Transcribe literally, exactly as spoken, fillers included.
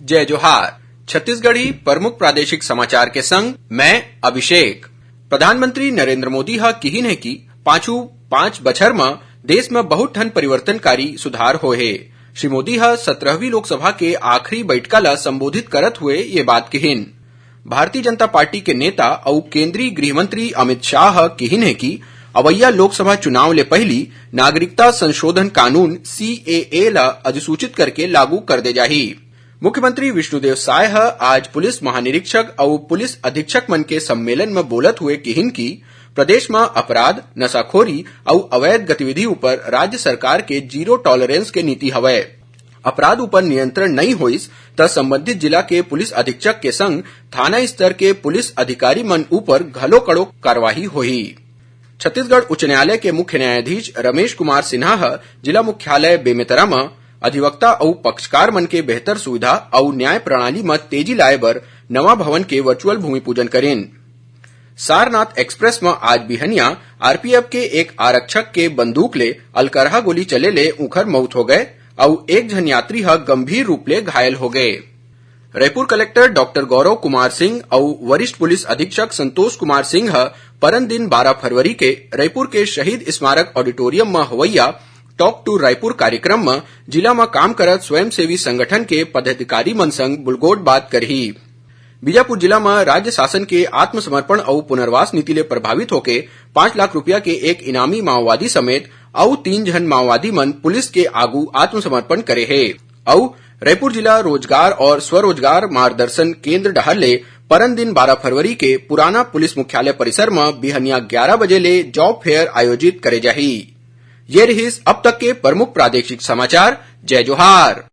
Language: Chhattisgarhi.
जय जोहार। छत्तीसगढ़ी प्रमुख प्रादेशिक समाचार के संग मैं अभिषेक। प्रधानमंत्री नरेंद्र मोदी ह किहिन हे कि पाछू पांच बछर म देश म बहुत ठन परिवर्तनकारी सुधार होए हे। श्री मोदी ह सत्रहवीं लोकसभा के आखिरी बइठका ल संबोधित करत हुए ये बात किहिन। भारतीय जनता पार्टी के नेता अउ केंद्रीय गृह मंत्री अमित शाह ह किहिन हे कि अवइया लोकसभा चुनाव ले पहिली नागरिकता संशोधन कानून, सीएए, ल अधिसूचित करके लागू कर दे जाही। मुख्यमंत्री विष्णुदेव साय ह आज पुलिस महानिरीक्षक अउ पुलिस अधीक्षक मन के सम्मेलन म बोलत हुए किहिन कि प्रदेश म अपराध, नशाखोरी अउ अवैध गतिविधि ऊपर राज्य सरकार के जीरो टॉलरेंस के नीति हवय। अपराध ऊपर नियंत्रण नइ होइस, त संबंधित जिला के पुलिस अधीक्षक के संग थाना स्तर के पुलिस अधिकारी मन ऊपर घलो कड़ो कार्रवाई होही। छत्तीसगढ़ उच्च न्यायालय के मुख्य न्यायाधीश रमेश कुमार सिन्हा ह जिला मुख्यालय बेमेतरा म अधिवक्ता अउ पक्षकार मन के बेहतर सुविधा अउ न्याय प्रणाली म तेजी लाए बर नवा भवन के वर्चुअल भूमि पूजन करिन। सारनाथ एक्सप्रेस म आज बिहनिया आरपीएफ के एक आरक्षक के बंदूक ले अलकरहा गोली चले ले उंखर मउत हो गए अउ एक झन यात्री ह गंभीर रूप ले घायल हो गए। रायपुर कलेक्टर डॉक्टर गौरव कुमार सिंह अउ वरिष्ठ पुलिस अधीक्षक संतोष कुमार सिंह ह परन दिन बारह फरवरी के रायपुर के शहीद स्मारक ऑडिटोरियम म होवइया टॉक टू रायपुर कार्यक्रम म जिला म काम करत स्वयंसेवी संगठन के पदाधिकारी मन संग बुलगोट बात करही। बीजापुर जिला म राज्य शासन के आत्मसमर्पण अउ पुनर्वास नीति ले प्रभावित होके पांच लाख रुपया के एक इनामी माओवादी समेत अउ तीन झन माओवादी मन पुलिस के आगू आत्मसमर्पण करे हे। अउ रायपुर जिला रोजगार और स्वरोजगार मार्गदर्शन केंद्र डहार ले परन दिन बारह फरवरी के पुराना पुलिस मुख्यालय परिसर म बिहनिया ग्यारह बजे ले जॉब फेयर आयोजित करे जाही। ये रिहिस अब तक के प्रमुख प्रादेशिक समाचार। जय जोहार।